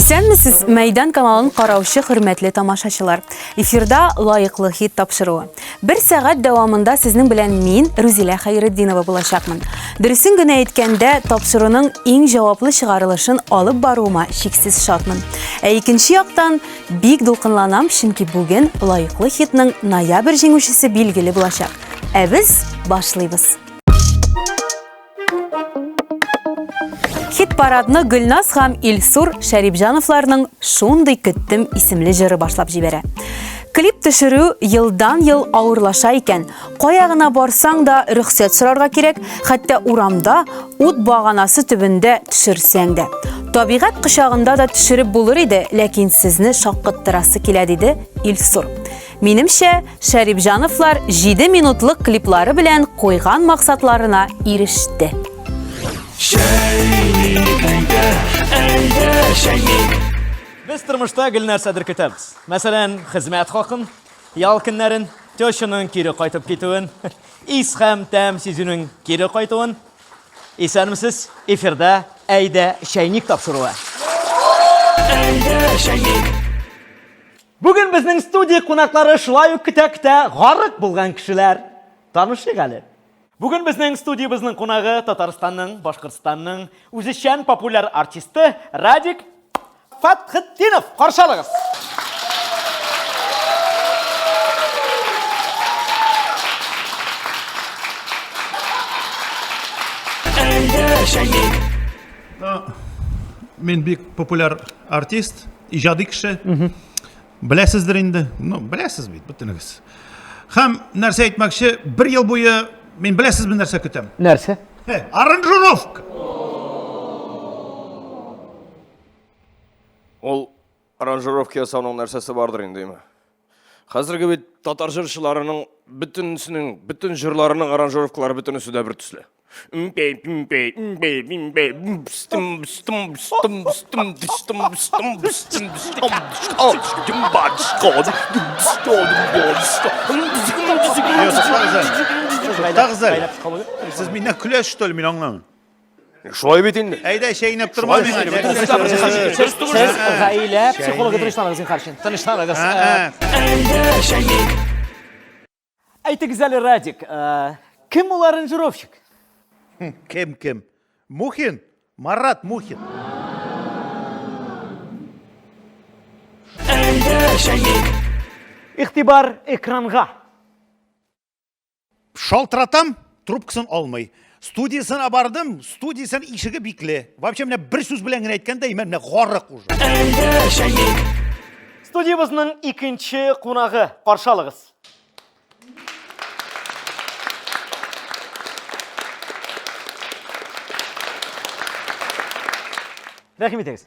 Исәнмесез, Мәйдан каналын караучы хөрмәтле тамашачылар. Эфирда лаеклы хит тапшыруы. Бер сәгать дәвамында сезнең белән мин, Рузилә Хәйретдинова булачакмын. Дөресен генә әйткәндә, тапшыруның иң җаваплы чыгарылышын алып баруыма чиксез шатмын. Ә икенче яктан, бик дулкынланам, чөнки бүген лаеклы хитның ноябрь җиңүчесе билгеле булачак. Ә без башлыйбыз. Хит-парадны Гөлназ һәм Илсур Шәрипҗановларның Шундый көттем исемле җыры башлап җибәрә. Клип төшерү елдан-ел авырлаша икән. Кая гына барсаң да рөхсәт сорарга кирәк, хәтта урамда ут баганасы төбендә төшерсәң дә. Табигать кочагында да төшереп булыр иде, ләкин сезне шаккаттырасы килә, диде Илсур. Минемчә, Шәрипҗановлар 7 минутлык клиплары белән куйган максатларына иреште. Чәйник, әйдә, әйдә, чәйник. Без тормышта гел нәрсәдер көтәбез. Мәсәлән, хезмәт хакын, ял көннәрен, тещаның кире кайтып китүен, ис һәм тәм сизүнең кире кайтуын. Исәнмесез, эфирда Әйдә, чәйник тапшыруы. Әйдә, чәйник. Бүген безнең студия кунаклары шулай ук көтә-көтә гарык булган кешеләр. Танышыйк әле. Бүген безнең студиябезнең кунагы Татарстанның, Башкортстанның үзешчән популяр артисты Радик Фатхетдинов. Каршы алыгыз. Әйдә, чәйник. Мин бик популяр артист, иҗади кеше. Беләсездер инде. Ну, беләсез бит, бөтенегез. Һәм нәрсә әйтмәкче, бер ел буе мин беләсезме нәрсә көтәм? Нәрсә? Э, аранжировка. Ул аранжировка ясауның нәрсәсе бардыр инде, име? Хәзерге бит татар җырчыларының бөтенесенең, бөтен җырларының аранжировкалары бөтенесе дә бер төсле. Туктагыз әле. Сез миннән көләсез, что ли, мин аңламыйм. Шулай бит инде. Әйдә, чәйнәп торма миңа. Сез гаилә психологы тынычланыгыз, зинһар өчен. Тынычланыгыз. Әйтегез әле, Радик, кем ул аранжировщик? Кем кем? Мухин? Марат Мухин. Игътибар экранга. Шалтыратам, трубкасын алмый. Студиясенә бардым, студиясенең ишеге бикле. Вообще менә бер сүз белән генә әйткәндә, менә гарык уже. Студиябезнең икенче кунагы, каршы алыгыз. Рәхим итегез.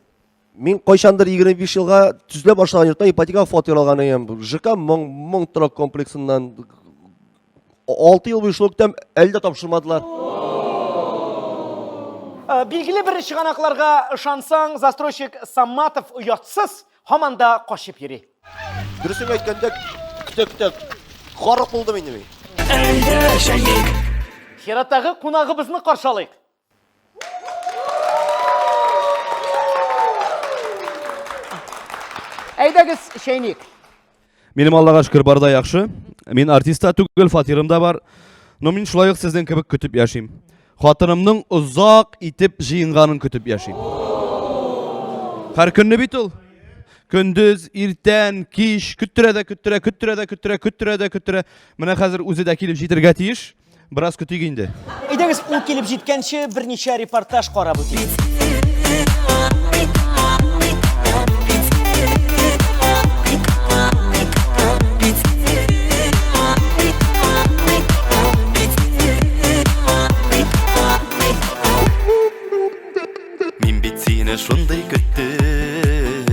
Мин кайчандыр 25 елга төзелә башлаган йортта ипотекага фатир алган идем. ЖК Моң, Моң торак комплексыннан 6 ел буе шул көтәм, әле дә тапшырмадылар. Э, билгеле бер чыганакларга ышансаң, застройщик Саматов оятсыз, һаман да качып йөри. Дөресен әйткәндә, көтә-көтә гарык булдым инде мин. Чираттагы кунагыбызны каршы алыйк. Әйдәгез, чәйник. Минем Аллага шөкер бар да яхшы. Мин артист та түгел, фатирым да бар. Но мин шулай ук сезнең кебек көтеп яшим. Хатынымның озак итеп җыенганын көтеп яшим. Һәр көнне бит ул. Көндез, иртән, кич көттерә дә көттерә, көттерә дә көттерә, көттерә дә көттерә. Менә хәзер үзе дә килеп җитергә тиеш. Бераз көтик инде. Әйдәгез, ул килеп җиткәнче берничә репортаж карап үтик. Мин бит сине шундый көттем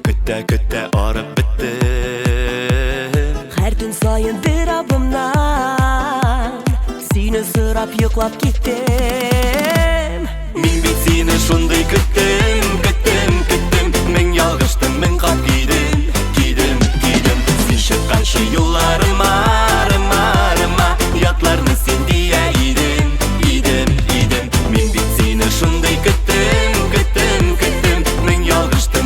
Көтә көтә арып беттем Һәр төн саен бер абымнан Сине сорап йоклап киттем Мин бит сине шундый көттем, көттем, көттем Мең ялгыштым, мең кат кидем, кидем, кидем Син чыкканчы юлларыма, рыма, рыма Ятларны син дия идең, идем, идем Мин бит сине шундый көттем, көттем, көттем Мең ялгыштым.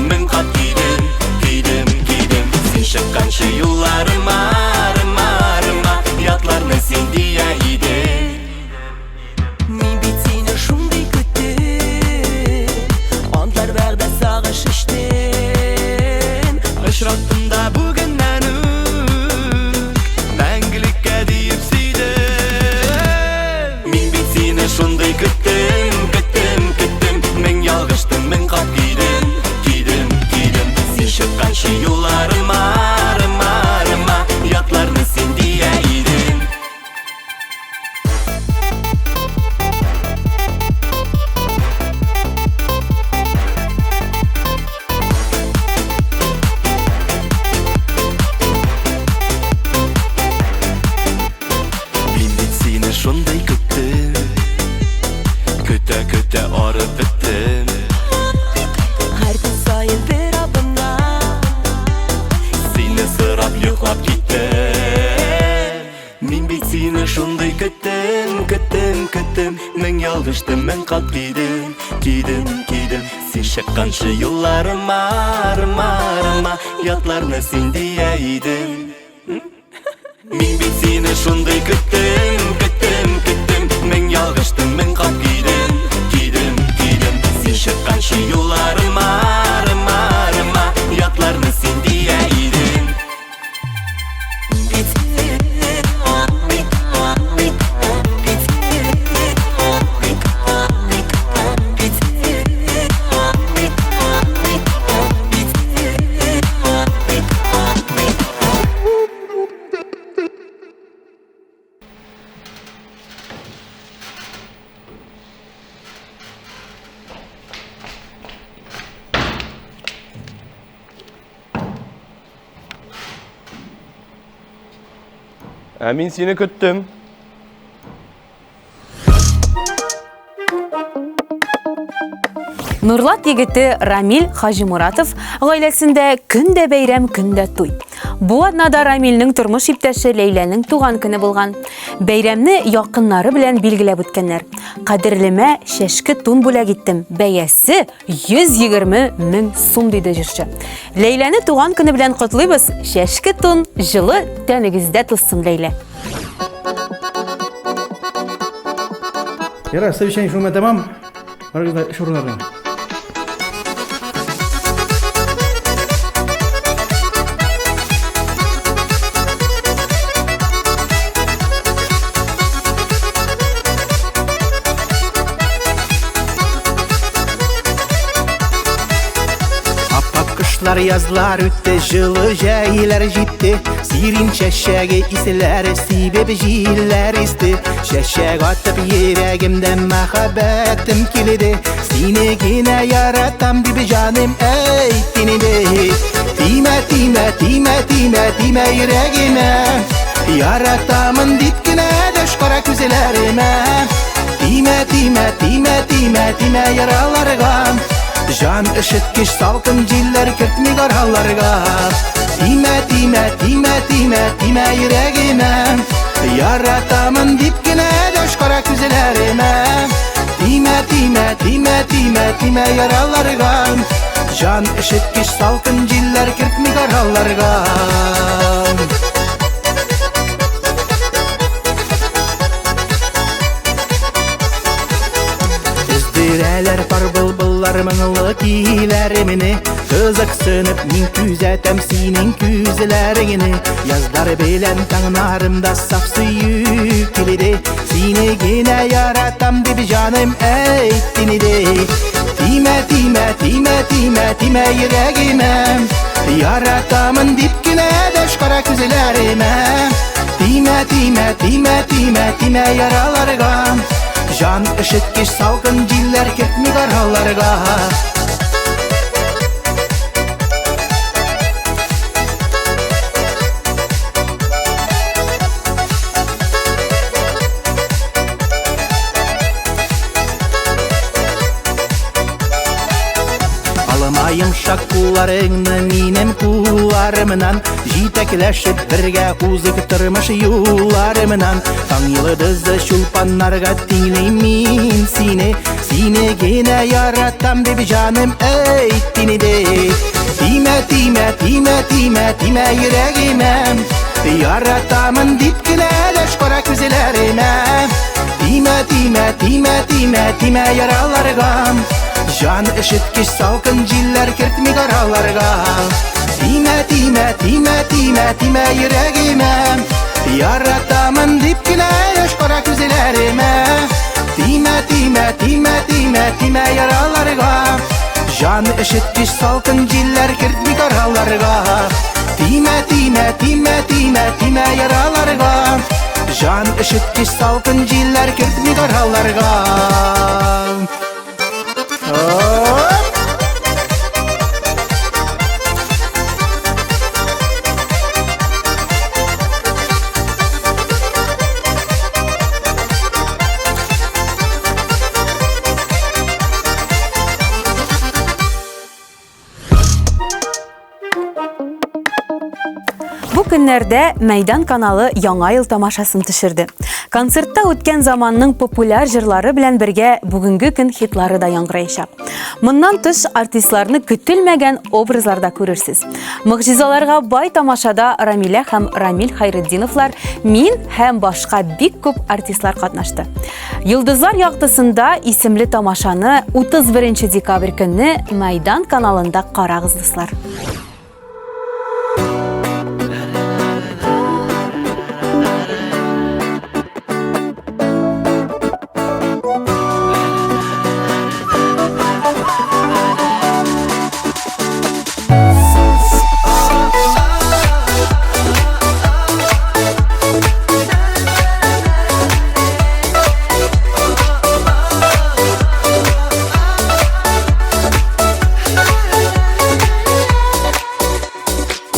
бит сине шундый көттем, көттем, көттем Мең ялгыштым, мең кат кидем, кидем, кидем Син чыкканчы юлларыма, рыма, рыма Ятларны син дия идем Мин бит сине шундый көттем, көттем, көттем Мең ялгыштым, мең кат кидем, кидем, кидем Син чыкканчы юлларыма, рыма, рыма Ятларны син дия идем Ә мин сине көттем. Нурлат егете Рамил Хаҗимуратов гаиләсендә көн дә бәйрәм, көн дә туй. Бу атнада Рамилнең тормыш иптәше Ләйләнең туган көне булган. Бәйрәмне якыннары белән билгеләп үткәннәр. Кадерлемә чәшке тун бүләк иттем. Бәясе 120 мең сум, диде җырчы. Ләйләне туган көне белән котлыйбыз. Чәшке тун җылы тәнегездә тузсын, Ләйлә. Ярар, совещание шуның белән тәмам. Барыгыз да эш урыннарына. Аппак кышлар, язлар үтте, җылы җәйләр җитте. Сирин чәчәге исләре сибеп җилләр исте. Чәчәк атып йөрәгемдә мәхәббәтем килде. Сине генә яратам дип җаным әйтте инде. Тимә, тимә, тимә, тимә, тимә йөрәгемә. Яратамын дип кенә дәш кара күзләремә. Тимә, тимә, тимә, тимә, тимә яраларга. Җан өшеткеч салкын җилләр кертми араларга. Тимә, тимә, тимә, тимә, тимә йөрәгемә. Яратамын дип кенә дәш кара күзләремә. Тимә, тимә, тимә, тимә, тимә яраларга. Җан өшеткеч салкын җилләр кертми араларга. Өздерәләр пар былбыллар моңлы көйләреңне. Кызыксынып мин күзәтәм синең күзләреңне. Язлар белән таңнарымда саф сөю килде. Сине генә яратам дип җаным әйтте инде. Тимә, тимә, тимә, тимә, тимә йөрәгемә. Яратамын дип кенә дәш кара күзләремә. Тимә, тимә, тимә, тимә, тимә яраларга. Җан өшеткеч салкын җилләр кертми араларга. Алма йомшак кулларыңны минем кулларымнан, җитәкләшеп бергә узык тормыш юлларымнан. Таң йолдызы чулпаннарга тиңлим мин сине, сине генә яратам дип җаным әйтте инде. Тимә, тимә, тимә, тимә, тимә йөрәгемә. Яратамын дип кенә дәш кара күзләремә. Тимә, тимә, тимә, тимә, тимә яраларга. Җан өшеткеч салкын җилләр кертми араларга. Тимә, тимә, тимә, тимә, тимә йөрәгемә. Яратамын дип кенә дәш кара күзләремә. Тимә, тимә, тимә, тимә, тимә яраларга. Җан өшеткеч салкын җилләр кертми араларга. Тимә, тимә, тимә, тимә, тимә яраларга. Җан өшеткеч салкын җилләр кертми араларга. Оп! Бу көн көннәрдә Мәйдан каналы Яңа ел тамашасын төшерде. Концертта үткән заманның популяр җырлары белән бергә бүгенге көн хитлары да яңгыраячак. Моннан тыш артистларны көтелмәгән образларда күрерсез. Могҗизаларга бай тамашада Рамилә һәм Рамил Хайретдиновлар, мин һәм башка бик күп артистлар катнашты. Йолдызлар яктысында исемле тамашаны 31 декабрь көнне Майдан каналында карагыз, дуслар.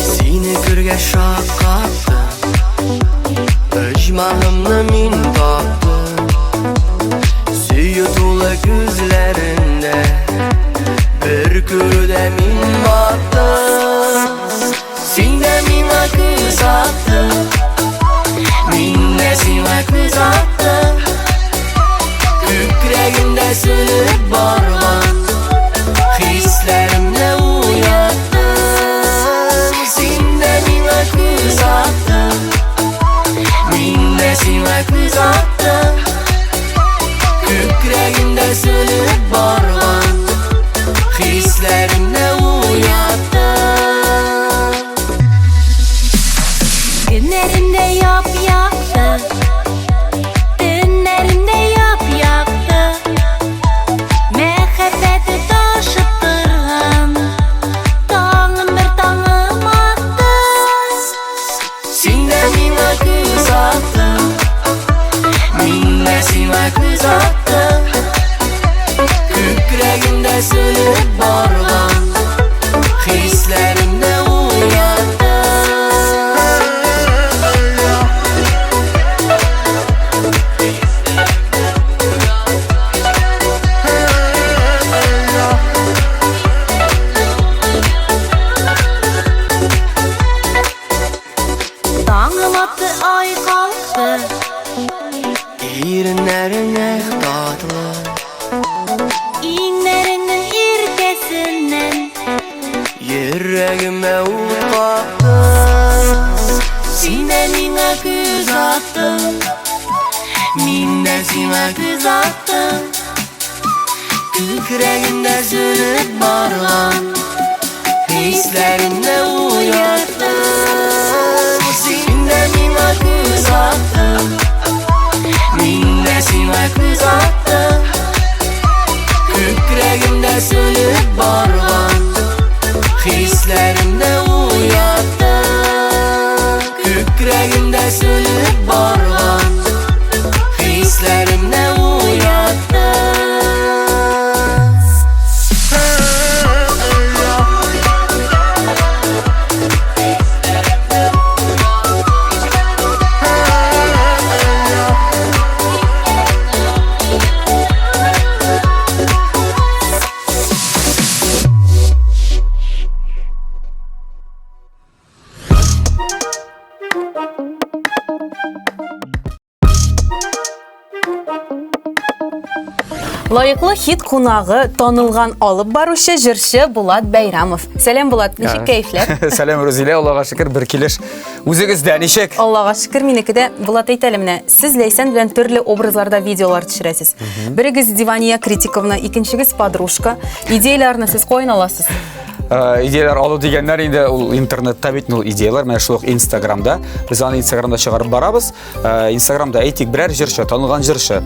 Сине күргәч шаккаттым, Оҗмахымны мин таптым. Сөю тулы күзләреңдә, Бер күрүдә мин баттым. Син дә миңа күз аттың, Мин дә сиңа күз аттым. Күкрәгемдә сүнеп барган Хисләремне уяттың. Син дә миңа күз аттың, Мин дә сиңа күз аттым. Күкрәгемдә сүнеп барган Хисләремне уяттың. Көннәремдә яп-якты, төннәремдә яп-якты, Мәхәббәте ташып торган, таңым бер таңым атты. Син дә миңа күз аттың, мин дә сиңа күз аттым. Күкрәгемдә сүнеп барган хисләремне уяттың. Таңым атты, ай калкты, Иреннәрең эх татлы, иңнәреңнең иркәсеннән Йөрәгемә ут каптың. Син дә миңа күз аттың, мин дә сиңа күз аттым. Күкрәгемдә сүнеп барган хисләремне уяттың. Син дә миңа күз аттың, мин дә сиңа күз аттым. Күкрәгемдә сүнеп барган хисләремне уяттың. Күкрәгемдә сүнеп барган хисләремне уяттың. Лаеклы хит кунагы, танылган алып баручы, җырчы Булат Бәйрамов. Сәлам, Булат, ничек кәефләр? Сәлам, Рузилә, Аллага шөкер, бер килеш. Үзегездә ничек? Аллага шөкер, минеке дә. Булат, әйт әле менә, сез Ләйсән белән төрле образларда видеолар төшерәсез. Берегез Дивания Критиковна, икенчегез подружка. Идеяләрне сез каян аласыз? Идеяләр алу дигәннәр инде ул интернетта бит, ул идеяләр менә шул ук Инстаграмда. Без аны Инстаграмда чыгарып барабыз. Инстаграмда әйтик, берәр җырчы, танылган җырчы,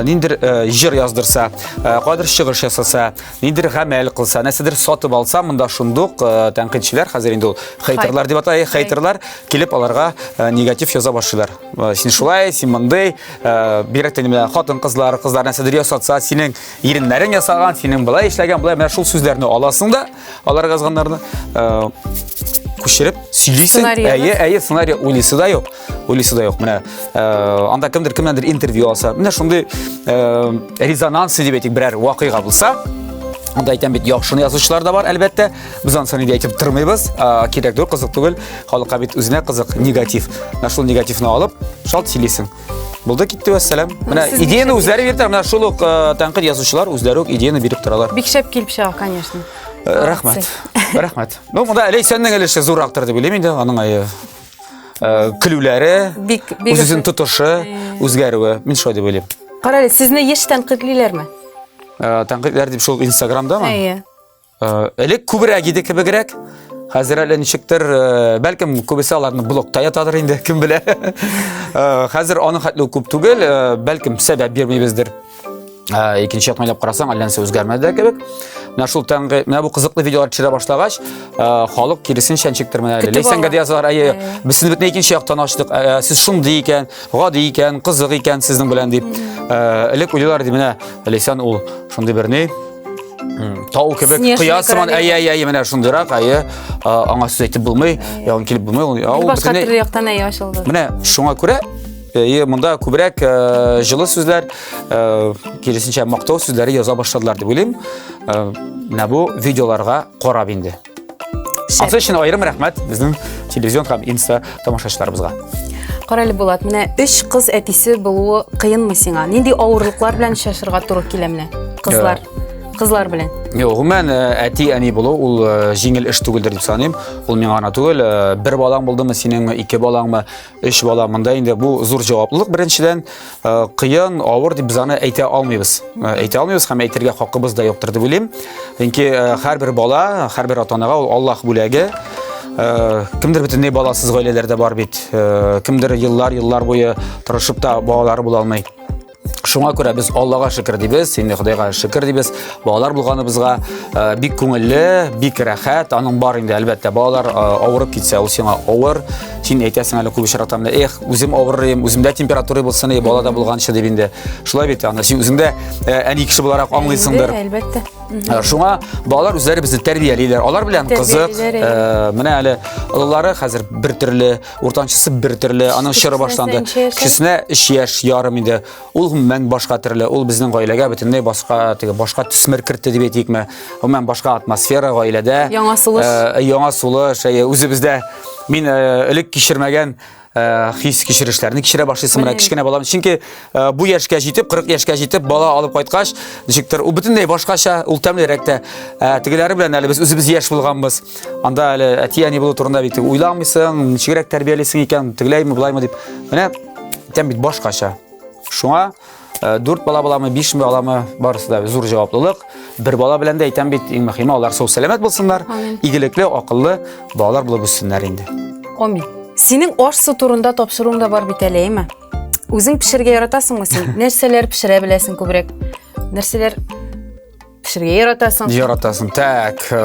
ниндер җыр яздырса, кайдыр чыгыш ясаса, ниндер гамәл кылса, нәрсәдер сатып алса, монда шундук тәнкыйтьчеләр, хәзер инде ул хейтерлар дип атала, хейтерлар килеп аларга негатив яза башлыйлар. Син шулай, син мондый, бигрәк тә менә хатын-кызлар, кызлар нәрсәдер ясатса, синең иреннәрең ясаган, синең былай эшләгән, былай, менә шул сүзләрне аласың да, алар язганнарны күчереп сөйлисең. Әйе, әйе, сценарий уйлыйсы да юк. Уйлыйсы да юк. Менә анда кемдер кемнәндер интервью алса, менә шундый резонанс дип әйтик, берәр вакыйга булса, Анда әйтәм бит, яхшыны язучылар да бар, әлбәттә. Без анысын инде әйтеп тормыйбыз. Кирәк түгел, кызык түгел. Халыкка бит үзенә кызык негатив. Менә шул негативны алып, шалт сөйлисең. Булды китте вәссәлам. Менә идеяны үзләре биреп тора. Менә шул ук тәнкыйть язучылар үзләре үк идеяны биреп торалар. Бик шәп килеп чыга, конечно. Рәхмәт. Рәхмәт. Ну, монда Ләйсәннең өлеше зуррактыр дип уйлыйм инде. Аның ае көлүләре, бик бик үз-үзен тотышы үзгәрүе. Мин шулай дип уйлыйм. Кара әле, сезне еш тәнкыйтьлиләрме? Тәнкыйтьләр дип шул Инстаграмдамы? Әйе. Элек күбрәк иде кебегрәк. Хәзер әле ничектер, бәлкем күбесе аларны блокта ятадыр инде, кем белә. Хәзер аның хәтле күп түгел, бәлкем сәбәп бирмибездер. Икенче яктан уйлап карасаң, әллә нәрсә үзгәрмәде дә кебек. Менә шул тәнкыйть, менә бу кызыклы видеолар төшерә башлагач, халык киресенчә ничектер менә әле. Ләйсәнгә дә язалар, әйе, без сезне бөтенләй икенче яктан ачтык, сез шундый икән, гади икән, кызык икән сезнең белән дип. Элек уйлыйлар иде, менә Ләйсән ул шундый бер ни, тау кебек, кыя сыман, әйе, әйе, әйе, менә шундыйрак, әйе, аңа сүз әйтеп булмый, ягын килеп булмый. Ул башка төрле яктан әйе ачылды. Менә шуңа күрә Әйе, монда күбрәк җылы сүзләр, киресенчә мактау сүзләре яза башладылар дип уйлыйм. Менә бу видеоларга карап инде. Ансы өчен аерым рәхмәт безнең телевизион һәм инста тамашачыларыбызга. Карале Булат, менә өч кыз әтисе булуы кыенмы сиңа? Нинди авырлыклар белән очрашырга туры килә менә кызлар? Кызлар белән. Юк, гомумән әти-әни булу ул җиңел эш түгелдер дип саныйм. Ул миңа гына түгел, бер балаң булдымы синеңме, ике балаңмы, Өч бала монда инде бу зур җаваплылык беренчедән, э, кыен, авыр дип без аны әйтә алмыйбыз. Э, әйтә алмыйбыз һәм әйтергә хакыбыз да юктыр дип уйлыйм. Чөнки э, һәрбер бала, һәрбер ата-анага ул Аллаһ бүләге. Кемдер бөтенләй баласыз гаиләләр дә бар бит. Кемдер еллар-еллар буе тырышып та балалары була алмый. Шуңа күрә без Аллага шөкер дибез, инде Ходайга шөкер дибез. Балалар булганыбызга э, бик күңелле, бик рәхәт. Аның бар инде, әлбәттә, балалар э, авырып китсә, ул сиңа авыр. Син әйтәсең әле күп очракта менә, эх, үзем авырыйм, үземдә температура булсын, и балада булганчы дип инде. Шулай бит, аны син үзең дә э, әни кеше буларак аңлыйсыңдыр. Әлбәттә. Шуңа балалар үзләре безне тәрбиялиләр. Алар белән кызык. Менә әле олылары хәзер бер төрле, Уртанчысы бер төрле, аның чоры башланды. Кечесенә 3 яшь ярым инде. Ул гомумән башка төрле. Ул безнең гаиләгә бөтенләй башка, теге башка төсмер кертте дип әйтикме. Гомумән башка атмосфера гаиләдә. Яңа сулыш. Э, яңа сулыш, әйе, үзебездә мин э, элек кичермәгән э, хис кичерешләрне кичерә башлыйсың менә кечкенә балам. Чөнки Э, бу яшькә җитеп, 40 яшькә җитеп бала алып кайткач, ничектер, ул бөтенләй башкача, ул тәмлерәк тә. Э, тегеләре белән әле без үзебез яшь булганбыз. Анда әле әти-әни булу турында бит уйламыйсың, ничегрәк тәрбиялисең икән, тегеләйме, болаймы дип. Менә тәм бит башкача. Шуңа э, дүрт бала буламы, биш баламы, барысы да зур җаваплылык. Бер бала белән дә әйтәм бит, иң мөһиме алар сау сәламәт булсыннар, игелекле, акыллы балалар булып үссеннәр инде. Амин. Синең аш-су турында тапшыруың да бар бит әле, әйме? Үзең пешерергә яратасыңмы син? Нәрсәләр пешерә беләсең күбрәк? Нәрсәләр пешерергә яратасың? Яратасың. Так, э,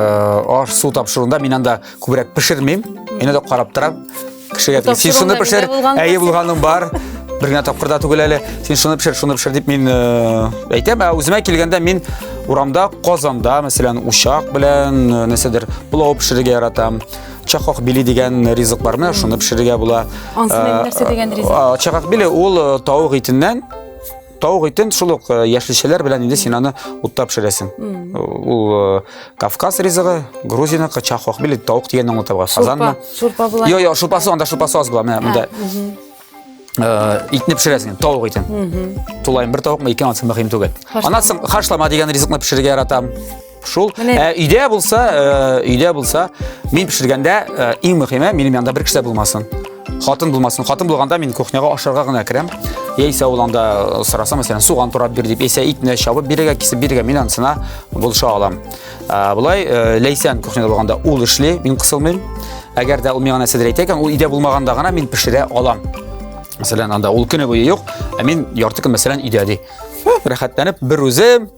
аш су тапшыруында мин анда күбрәк пешермим. Мин анда карап торам. Кешегә Бу син шуны тапшыруында пешер, миндә булган әйе булганым бар. Бер генә тапкыр да түгел әле. Син шуны пешер, шуны пешер дип мин э, әйтәм. Ә үземә килгәндә мин урамда Казанда, мәсәлән, учак белән э, нәрсәдер пылау пешерергә яратам. Чахохбили дигән ризык бар, менә шуны пешерергә була. Ансы Э, нәрсә дигән ризык? Чахохбили ул э, тавык итеннән тавык итен шул ук э, яшелчәләр белән инде син аны утта пешерәсең. Ул э, Кавказ ризыгы, Грузияныкы чахохбили тавык дигәнне аңлата була. Фазанмы? Шурпа була. Йо, йо, шурпасы анда шурпасы аз була. Менә монда итне пешерәсең, тавык итен. Тулаем бер тавыкмы, ике анысы мөһим түгел. Аннан соң хашлама дигән ризыкны пешерергә яратам. Шул. Ә, өйдә булса, э, өйдә булса, мин пешергәндә э, иң мөһиме минем янда бер кеше дә булмасын. Хатын булмасын. Хатын булганда мин кухняга ашарга гына керәм. Яисә ул анда э, сораса, мәсәлән, суган турап бир дип, яисә итне чабып бирергә, кисеп бирергә, мин анысына булыша алам. Ә, болай Ләйсән кухняда булганда ул эшли, мин кысылмыйм. Әгәр дә ул миңа нәрсәдер әйтә икән, ул өйдә булмаганда гына мин пешерә алам. Мәсәлән, анда ул көне буе юк, ә мин ярты көн мәсәлән өйдә ди. Рәхәтләнеп бер үзем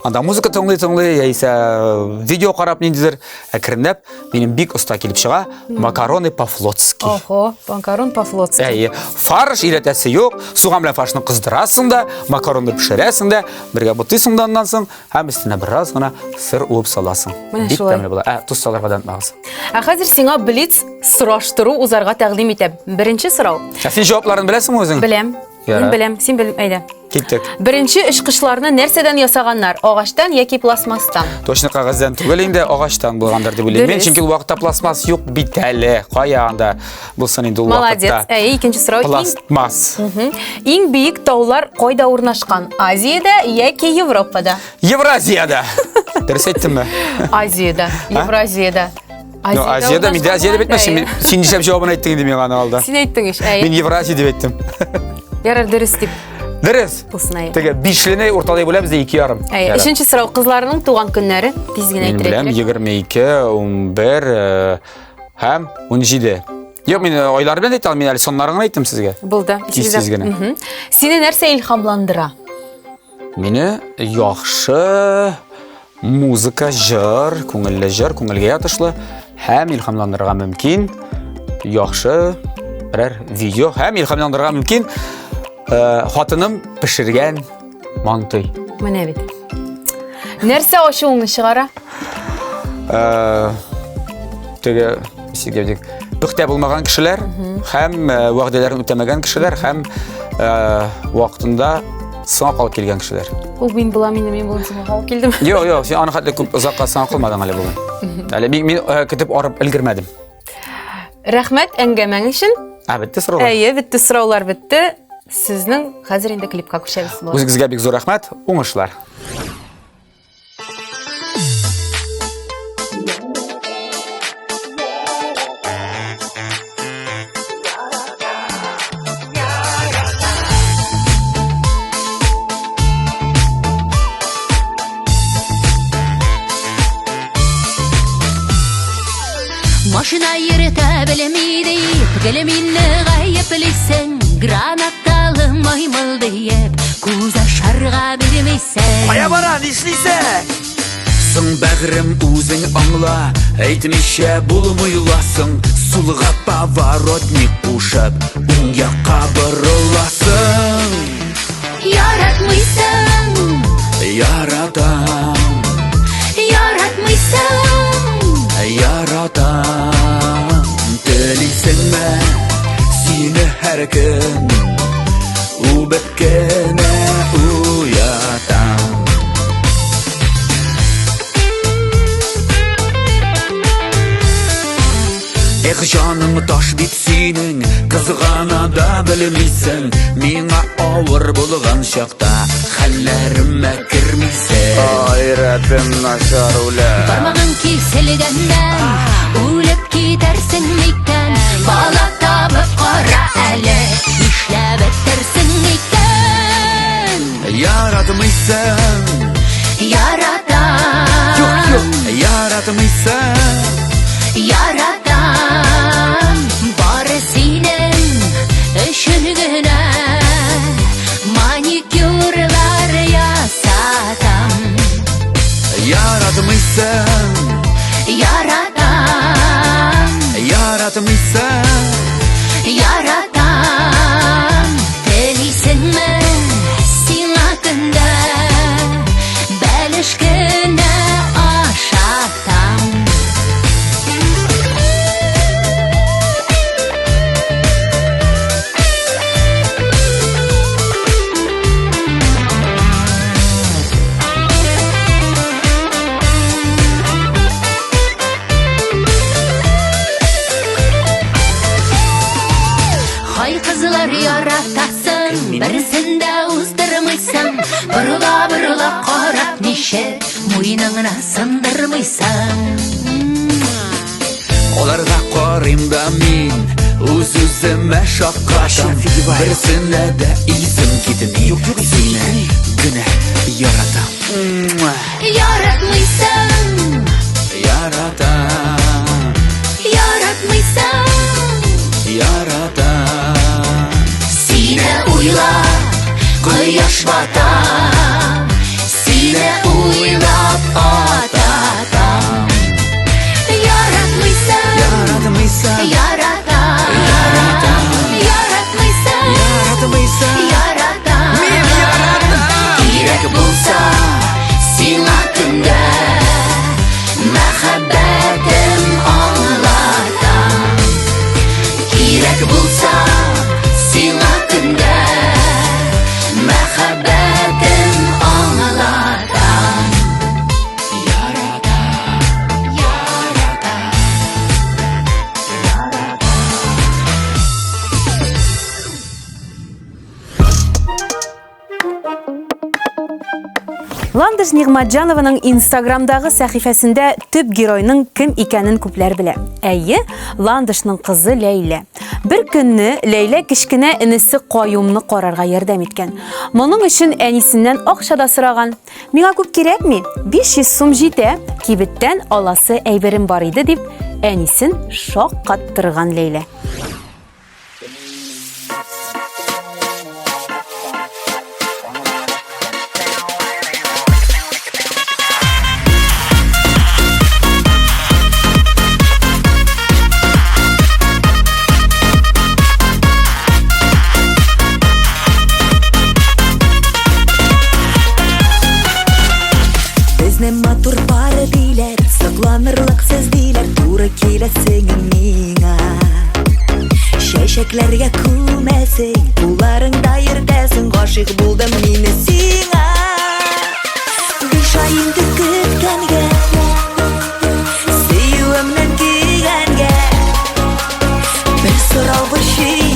Анда музыка тыңлый-тыңлый, яисә э, видео карап ниндидер, әкренләп минем бик оста килеп чыга макароны по-флотски. Охо, макарон по-флотски. Әйе, фарш өйрәтәсе юк, суган белән фаршны кыздырасың да, макаронны пешерәсең дә, бергә бутыйсың да аннан соң, һәм өстенә бераз гына сыр уып саласың. Менә Бик шулай. тәмле була. Ә, тоз салырга да онытмагыз. Ә хәзер сиңа блиц сораштыру узарга тәкъдим итәм. Беренче сорау. Ә син җавапларын беләсеңме үзең? Беләм. Мин Ярар. беләм, син бел, әйдә. Киттек. Беренче очкычларны нәрсәдән ясаганнар? Агачтан яки пластмасстан? Точно кәгазьдән түгел инде, агачтан булгандыр дип уйлыйм. Мин, Дөрес. чөнки ул вакытта пластмасс юк бит әле. Кая анда булсын инде ул Молодец. вакытта. Әйе, икенче сорау. Иң- Пластмасс. Мгм. Иң биек таулар кайда урнашкан? Азиядә яки Европада? Евразиядә. Дөрес әйттемме? Азиядә, Евразиядә. Ну, Азиядә, мин дә Азиядә бит син, син нишләп җавабын әйттең инде миңа аны алда? Син әйттең ич, әйе. Мин Евразия дип әйттем. Ярар, дөрес дип. Дөрес. Булсын, әйе. Теге бишлене урталай бүләбез дә 2,5. Әйе. Өченче сорау, кызларның туган көннәре тиз генә Мин әйтергә беләм, кирәк. 22, 11 һәм 17. Юк, мин айлар белән әйтә алмыйм, мин әле саннарын гына әйттем сезгә. Булды. Тиз-тиз генә. Мгм. Сине нәрсә илһамландыра? Мине яхшы музыка, җыр, күңелле җыр, күңелгә ятышлы һәм илһамландырырга мөмкин яхшы берәр видео һәм илһамландырырга мөмкин э, хатыным пешергән мантый. Менә бит. Нәрсә ачуыңны чыгара? Э, теге ничек дип пөхтә булмаган кешеләр һәм э, вәгъдәләрен үтәмәгән кешеләр һәм э, вакытында соңа калып килгән кешеләр. Ул мин булам инде, мин бүген соңга калып килдем. Юк, юк, син аны хәтле күп озакка соңа калмадың әле бүген. Әле мин, мин э, көтеп арып өлгермәдем. Рәхмәт әңгәмәң өчен. Ә, бетте сораулар. Әйе, бетте сораулар бетте. Сезнең хәзер инде клипка күчәбез. Үзегезгә бик зур рәхмәт, уңышлар. Машина йөртә белми дип, гел мине гаеплисең, гранаталы маймыл диеп, күз ашарга бирмисең. Кая бара, нишлисең? Соң бәгърем үзең аңла, әйтмичә булмый ласың, сулга поворотник кушып, уң якка борыласың. Яратмыйсың. Яратам. Яратмыйсың. Яратам. Телисеңме сине һәр көн үбеп кенә уятам. Эх, җаның таш бит синең, кызгана да белмисең, миңа авыр булган чакта хәлләремә кермисең. Ай, рәтем начар үлә. Бармагың киселгәннән үлеп китәрсең микән? Бала табып кара әле, нишләп бетерсең икән? Яратмыйсың. Яратам. Юк, юк, яратмыйсың. Яратам. Бары синең өчен генә маникюрлар ясатам. Яратмыйсың. Яратам. Яратмыйсың. Яратам. Телисеңме сиңа көндә бәлеш кенә ашатам. Хай кызлар яратасың, берсен дә уздырмыйсың, борыла-борыла карап ничек муеныңны сындырмыйсың. Аларга карыйм да мин үз-үземә шаккатам. Берсенә дә исем китми. Сине генә яратам. Яратмыйсың. Яратам. Яратмыйсың. Яратам. Сине уйлап кояш бата, сине уйлап ата таң. Яратмыйсың. Яратмыйсың. Яратам. Яратам. Яратмыйсың. Яратмыйсың. Яратам. Мин яратам. Кирәк булса сиңа көндә мәхәббәтем аңлатам. Кирәк булса сиңа көндә мәхәббәтем. Ландыш Нигъмәтҗанованың Инстаграмдагы сәхифәсендә төп геройның кем икәнен күпләр белә. Әйе, Ландышның кызы Ләйлә. Бер көнне Ләйлә кечкенә энесе Каюмны карарга ярдәм иткән. Моның өчен әнисеннән акча да сораган. Миңа күп кирәкми, 500 сум җитә, кибеттән аласы әйберем бар иде, дип әнисен шаккаттырган Ләйлә. Безне матур пары диләр, сокланырлык сез диләр, туры киләсең миңа. Чәчәкләргә күмәсең, кулларыңда йөртәсең, гашыйк булдым мин сиңа. Биш ай инде көткәнгә, сөюемнән көйгәнгә. Бер сорау борчый,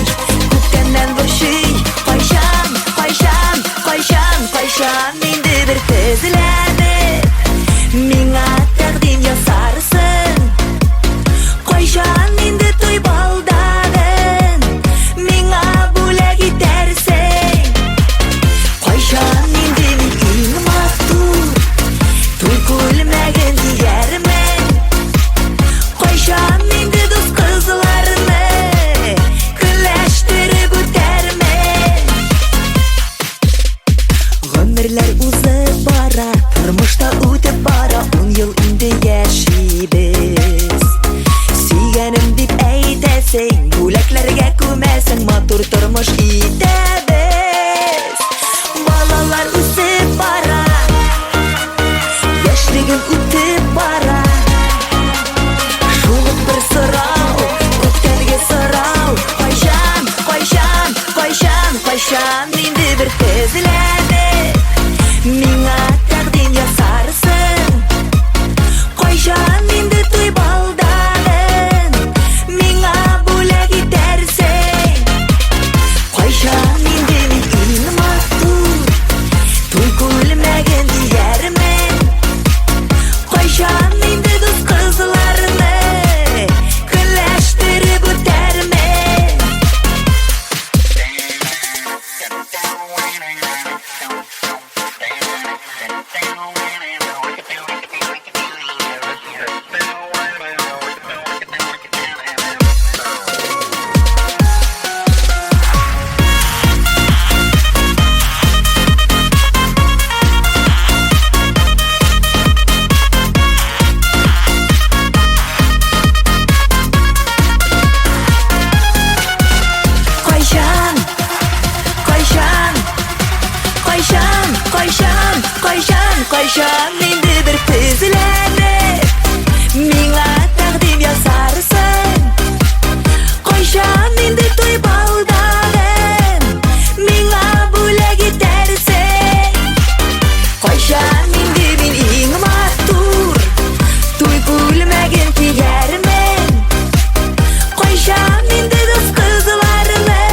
күптәннән борчый, кайчан, кайчан, кайчан, кайчан инде бер тезләнеп, миңа тәкъдим ясарсың? Кайчан инде туй балдагын миңа бүләк итәрсең? Кайчан инде мин иң матур туй күлмәген киярмен? Кайчан инде дус кызларны көнләштереп үтәрмен? Гомерләр узып бара, тормышта үтеп бара, ун ел инде яшибез. Сөйгәнем дип әйтәсең, бүләкләргә күмәсең, матур тормыш итәбез. Балалар үсеп бара, яшьлегем үтеп бара. Шул ук бер сорау, күптәнге сорау, кайчан, кайчан, кайчан, кайчан инде бер тезләнеп, миңа тәкъдим ясарсың? Кайчан инде туй балдагын миңа бүләк итәрсең? Кайчан инде мин иң матур туй күлмәген киярмен? Кайчан инде дус кызларны көнләштереп үтәрмен? Кайчан, кайчан, кайчан, кайчан, кайчан, кайчан инде бер тезләнеп, миңа тәкъдим ясарсың? Кайчан инде туй балдагын миңа бүләк итәрсең? Кайчан инде мин иң матур туй күлмәген киярмен? Кайчан инде дус кызларны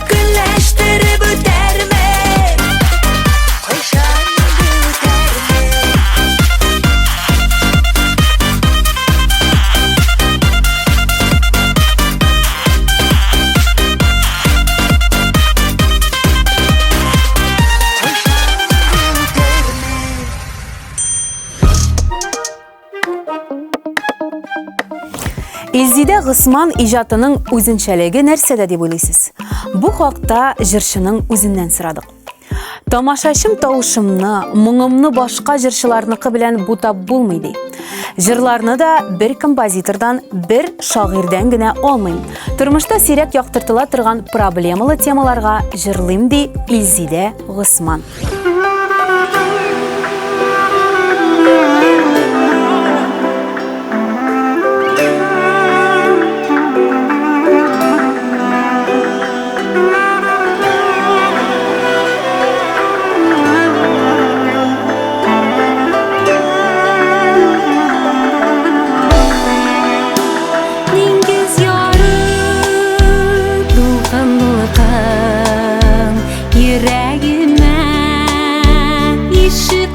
көнләштереп үтәрмен? Кайчан инде үтәрмен? Илзидә Госман иҗатының үзенчәлеге нәрсәдә дип уйлыйсыз? Бу хакта җырчының үзеннән сорадык. Тамашачым тавышымны, моңымны башка җырчыларныкы белән бутап булмый ди. Җырларны да бер композитордан, бер шагыйрьдән генә алмыйм. Тормышта сирәк яктыртыла торган проблемалы темаларга җырлыйм ди Илзидә Госман. Диңгез ярып, дулкын-дулкын йөрәгемә ишек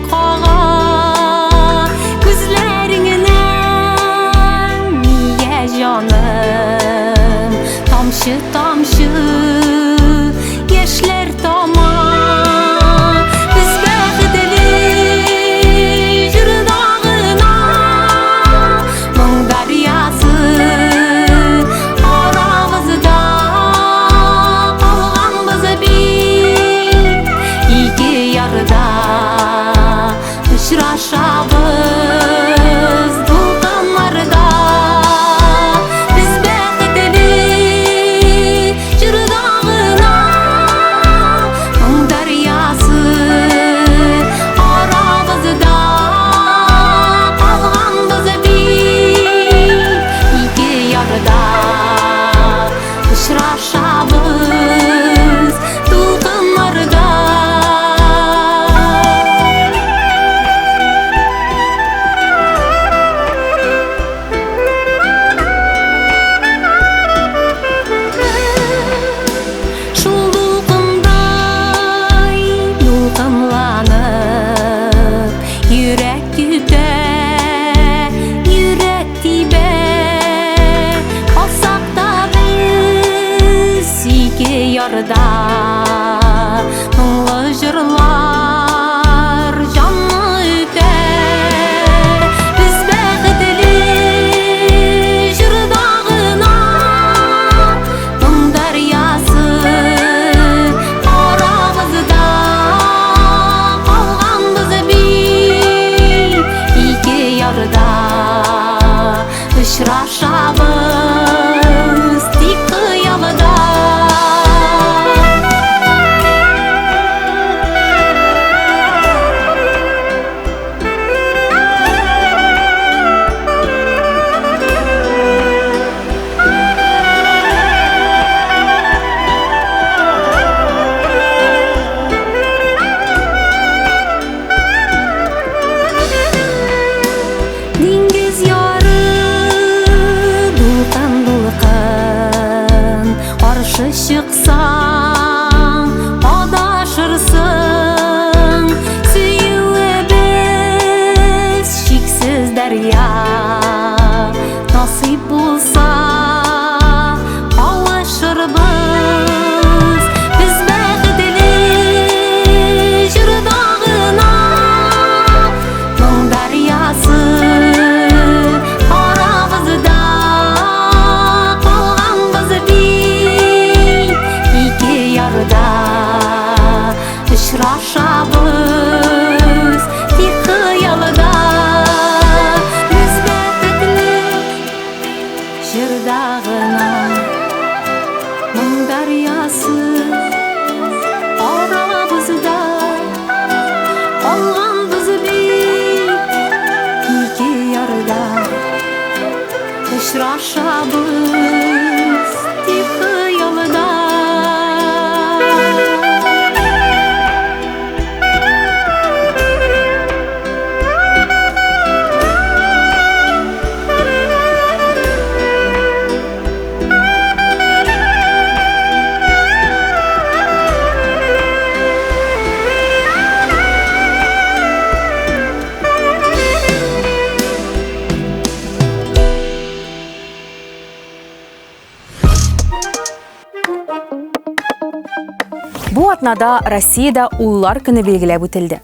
атнада Россиядә Уллар көне билгеләп үтелде.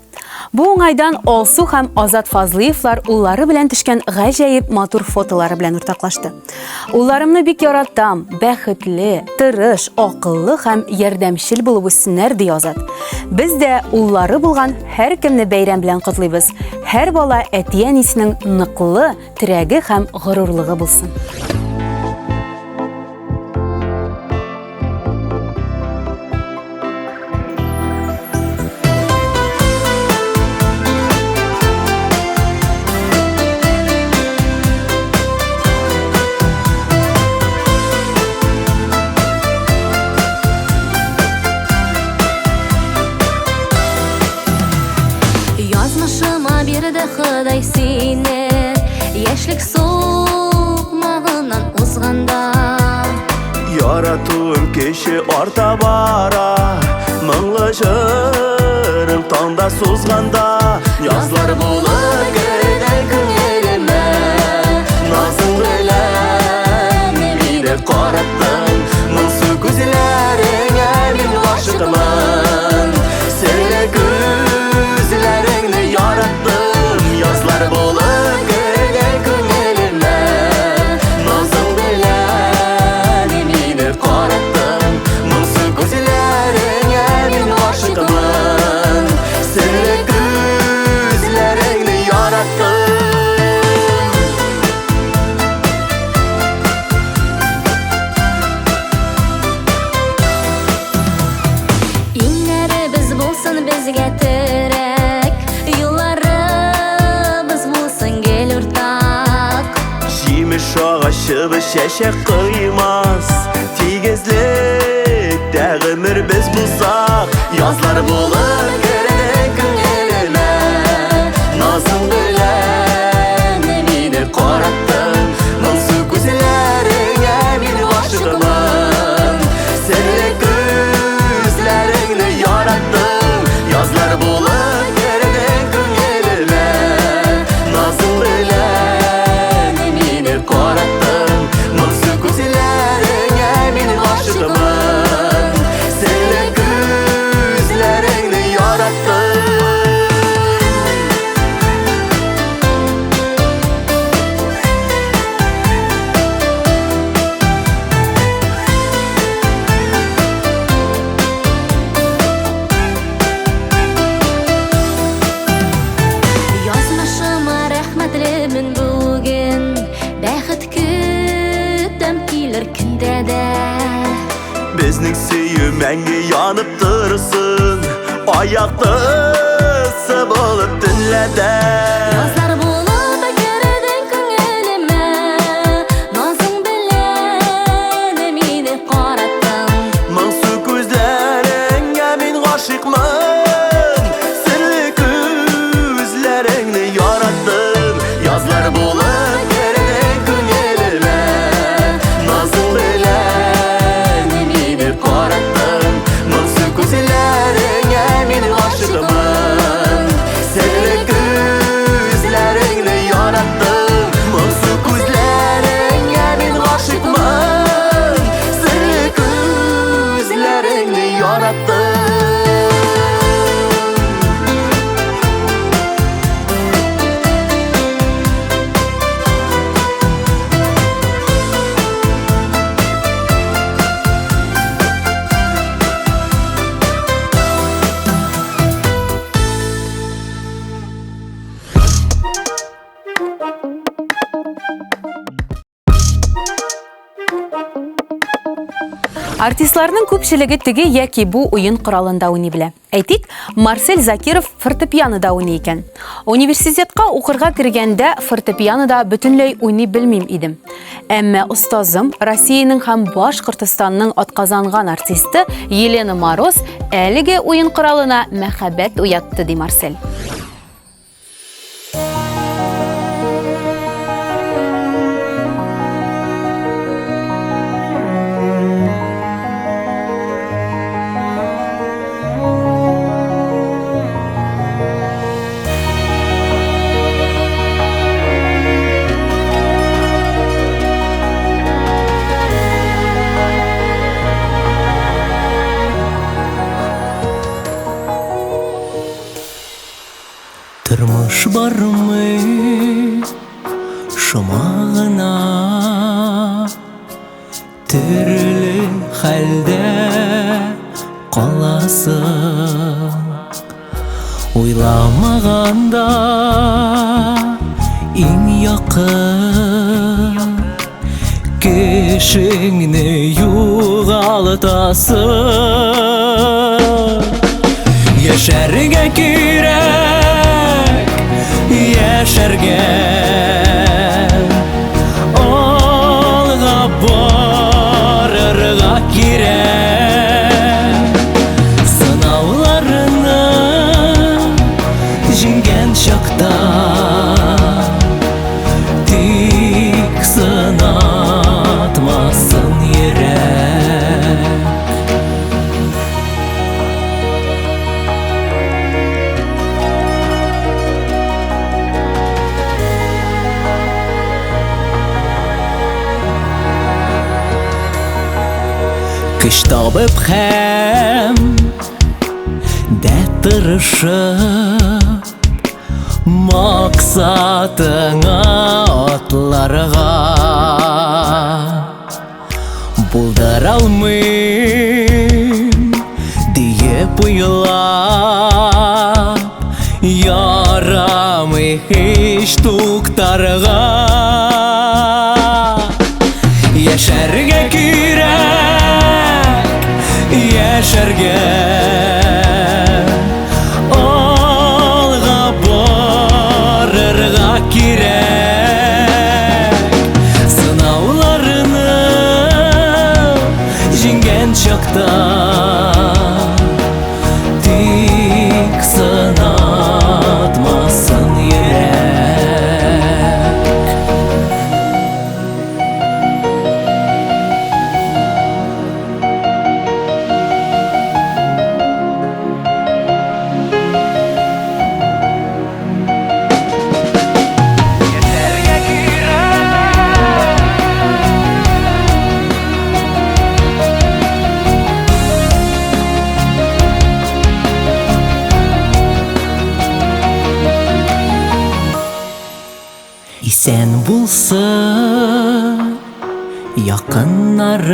Бу уңайдан Алсу һәм Азат Фазлыевлар уллары белән төшкән гаҗәеп матур фотолары белән уртаклашты. Улларымны бик яратам, бәхетле, тырыш, акыллы һәм ярдәмчел булып үссеннәр, ди Азат. Без дә уллары булган һәркемне бәйрәм белән котлыйбыз. Һәр бала әти-әнисенең ныклы терәге һәм горурлыгы булсын. Язмышыма бирде Ходай сине Яшьлек сукмагыннан узганда Яратуым кеше арта бара Моңлы җырың таңда сузганда Язлар булып керде күңелемә Назың белән мине караттың Моңсу күзләреңә мин гашыйкмын Серле күзләреңне яраттым Язлар булып керде күңелемә Назың белән мине караттың Моңсу күзләреңә мин гашыйкмын Серле күзләреңне яраттым. Иңнәребез булсын безгә терәк, юлларыбыз булсын гел уртак. Җимеш агачыбыз чәчәк коймас, Тигезлектә гомер без булсак, Язлар булып керде күңелемә, Назың белән мине караттың, Моңсу күзләреңә мин гашыйкмын. Серле күзләреңне яраттым, Язлар булып керде күңелемә, Назың белән мине караттың, Моңсу күзләреңә мин гашыйкмын. Серле күзләреңне яраттым. Язмышыма рәхмәтлемен бүген, бәхет көтәм килер көндә дә. Безнең сөю мәңге янып торсын, Аяктысы булып төнлә дә. Язлар булып кердең күңелемә, Назың белән мине караттың. Моңсу күзләреңә мин гашыйкмын, Серле күзләреңне яраттым. Язлар булып кердең күңелемә, Назың белән мине караттың. Моңсу күзләреңә мин гашыйкмын. Серле күзләреңне яраттым. Моңсу күзләреңә мин гашыйкмын. Серле күзләреңне яраттым. Артистларның күпчелеге теге яки бу уен коралында уйный белә. Әйтик, Марсель Закиров фортепианода уйный икән. Университетка укырга кергәндә фортепианода бөтенләй уйный белмим идем. Әмма остазым, Россиянең һәм Башкортостанның атказанган артисты Елена Мороз әлеге уен коралына мәхәббәт уятты, ди Марсель. Тормыш бармый шома гына Төрле хәлдә каласың Уйламаганда иң якын Кешеңне югалтасың Яшәргә кирәк, яшәргә Алга барырга кирәк Сынауларны җиңгән чакта Тик сынатмасын йөрәк. Көч табып һәм дә тырышып Максатыңа атларга Булдыра алмыйм диеп уйлап Ярамый һич туктарга Яшәргә кирәк, яшәргә Алга барырга кирәк Сынауларны җиңгән чакта Тик сынатмасын йөрәк. Исән булсын якыннарым,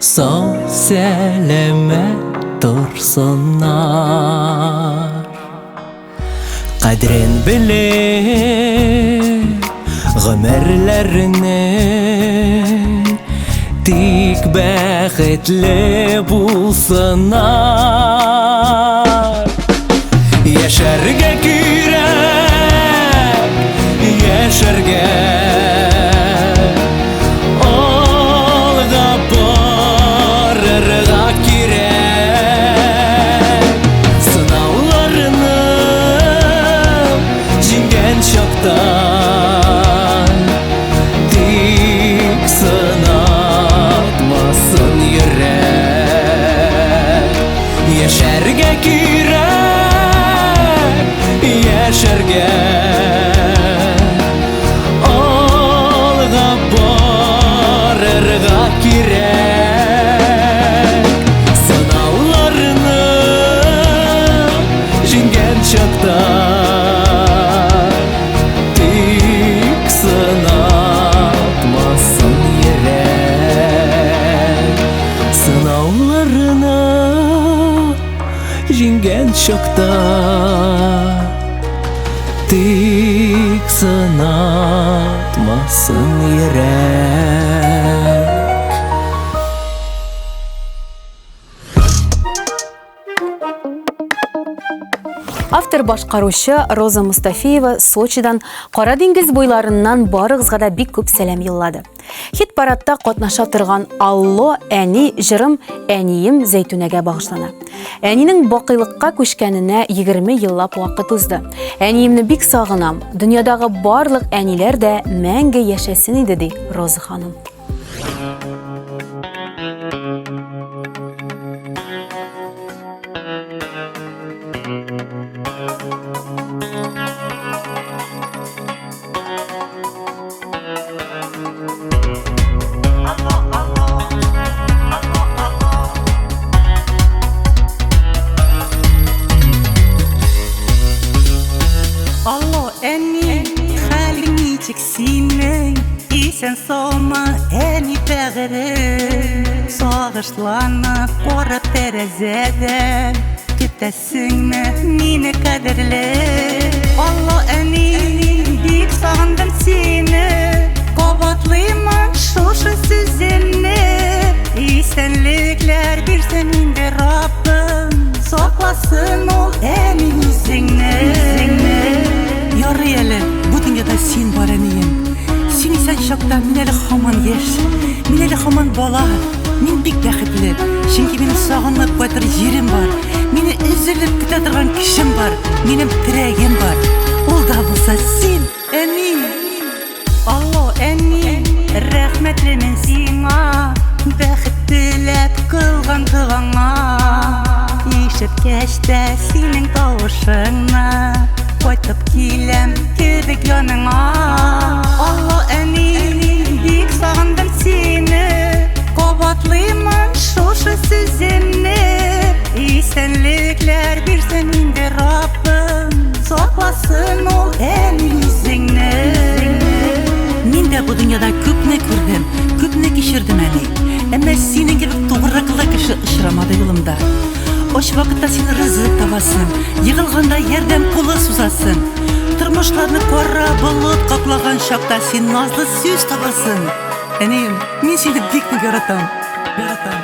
Сау сәламәт торсыннар. Кадерен белеп гомерләренең, Тик бәхетле булсыннар. Яшәргә кирәк, яшәргә. Алга барырга кирәк. Сынауларны җиңгән чакта Тик сынатмасын йөрәк. Яшәргә кирәк, яшәргә. Алга барырга кирәк. Сынауларны җиңгән чакта Тик сынатмасын йөрәк. Сынауларны җиңгән чакта Тик сынатмасын йөрәк. Автор башкаручы Роза Мустафиева Сочидан Кара диңгез буйларыннан барыгызга да бик күп сәлам юллады. Хит-парадта катнаша торган Алло, әни җырым әнием Зәйтүнәгә багышлана. Әнинең бакыйлыкка күчкәненә 20 еллап вакыт узды. Әниемне бик сагынам. Дөньядагы барлык әниләр дә мәңге яшәсен иде, ди Роза ханым. Исән саумы, әни бәгырем? Сагышланып карап тәрәзәдән, Көтәсеңме мине кадерле? Алло, әни, бик сагындым сине, Кабатлыймын шушы сүземне. Исәнлекләр бирсен инде Раббым, Сакласын ул әни үзеңне. Ярый әле, бу дөньяда син бар, әнием. Син исән чакта мин әле һаман яшь, мин әле һаман бала. Мин бик бәхетле, чөнки минем сагынып кайтыр җирем бар, мине өзелеп көтә торган кешем бар, минем терәгем бар. Ул да булса син, әни. Алло, әни, рәхмәтлемен сиңа, бәхет теләп кылган догаңа. Ишеткәч тә синең тавышыңны, кайтып киләм кебек яныңа. Алло, әни, бик сагындым сине, кабатлыймын шушы сүземне. Исәнлекләр бирсен инде Раббым, сакласын ул әни үзеңне. Мин дә бу дөньяда күпне күрдем, күпне кичердем, әни. Әмма синең кебек тугрылыклы кеше очрамады юлымда. Ач вакытта син ризык табасың, егылганда ярдәм кулы сузасың. Тормышларны кара болыт каплаган чакта син назлы сүз табасың. Әнием, мин сине бик нык яратам. Яратам.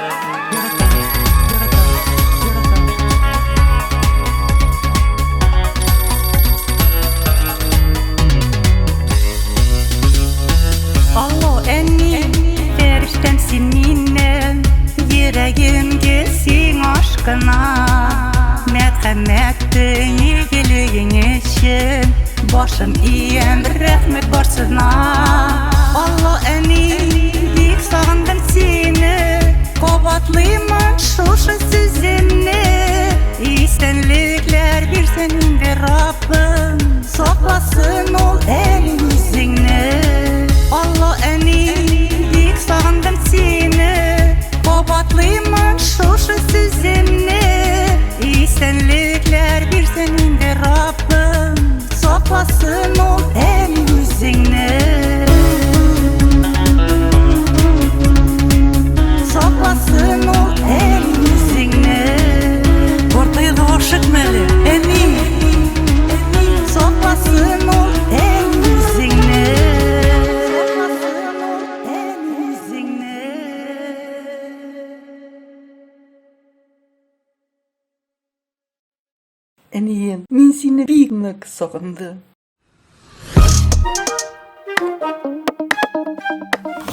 Алло, әни, фәрештәм син минем, йөрәгем гел сиңа ашкына. Мәрхәмәтең, игелегең өчен башым иям, рәхмәт барсына. Алло, әни, бик сагындым сине, кабатлыймын шушы сүземне. Исәнлекләр бирсен инде Раббым, сакласын ул әни үзеңне. Алло, әни, бик сагындым сине, кабатлыймын шушы сүземне. Исәнлекләр бирсен инде Раббым, сакласын ул әни үзеңне. Сакласын ул әни үзеңне. Картаерга ашыкма әле, әни. Сакласын ул әни үзеңне. Сакласын ул әни үзеңне. Әнием, мин сине бик нык сагындым.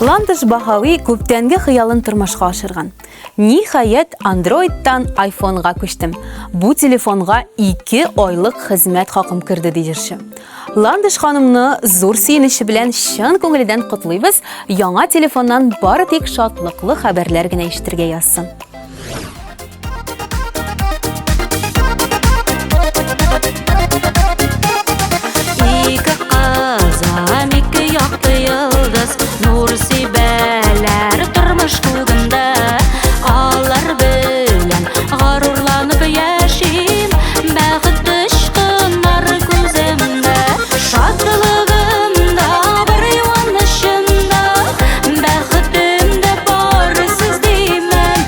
Ландыш Баһави күптәнге хыялын тормышка ашырган. Ниһаять, Android-тан iPhone-га күчтем. Бу телефонга 2 айлык хезмәт хакым керде, ди җырчы. Ландыш ханымны зур сөенече белән чын күңелдән котлыйбыз. Яңа телефоннан бары тик шатлыклы хәбәрләр генә ишетергә язсын. Ике кызым, ике якты йолдыз, нур сибәләр тормыш күгендә. Алар белән горурланып яшим, бәхет очкыннар күземдә. Шатлыгым да бар, юанычым да, бәхетем дә бар, сез димәм.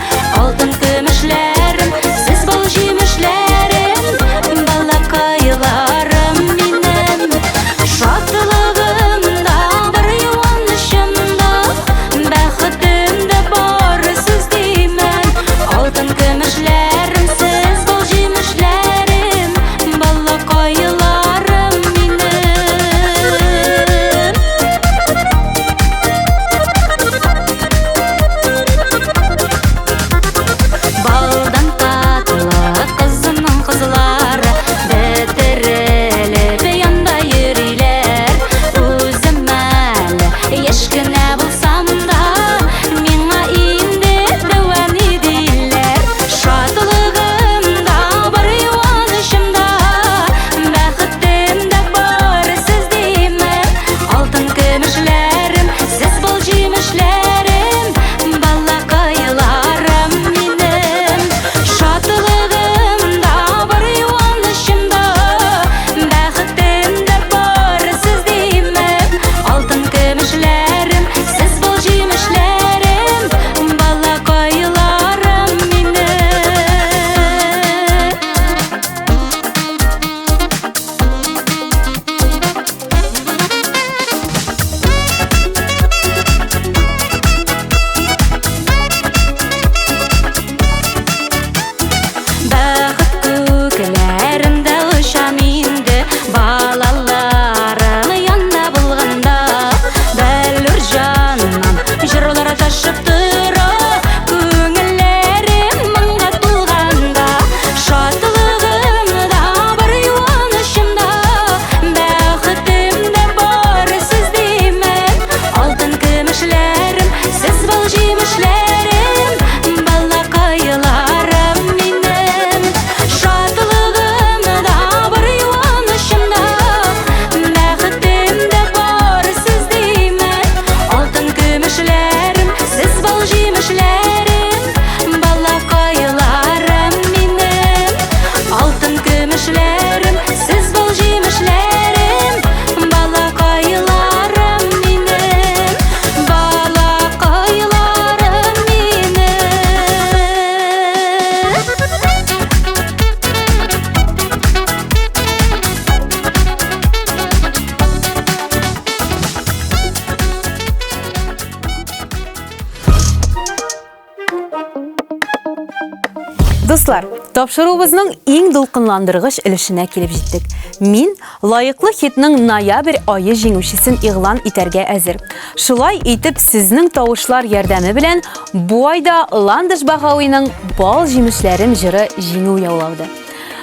Дуслар, тапшыруыбызның иң дулкынландыргыч өлешенә килеп җиттек. Мин лаеклы хитның ноябрь ае җиңүчесен игълан итәргә әзер. Шулай итеп, сезнең тавышлар ярдәме белән бу айда Ландыш Баһавиның Бал җимешләрем җыры җиңү яулады.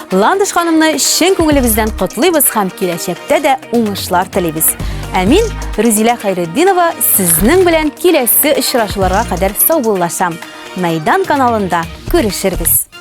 Ландыш ханымны чын күңелебездән котлыйбыз һәм киләчәктә дә уңышлар телибез. Ә мин, Рузилә Хәйретдинова, сезнең белән киләсе очрашуларга кадәр саубуллашам. Мәйдан каналында күрешербез.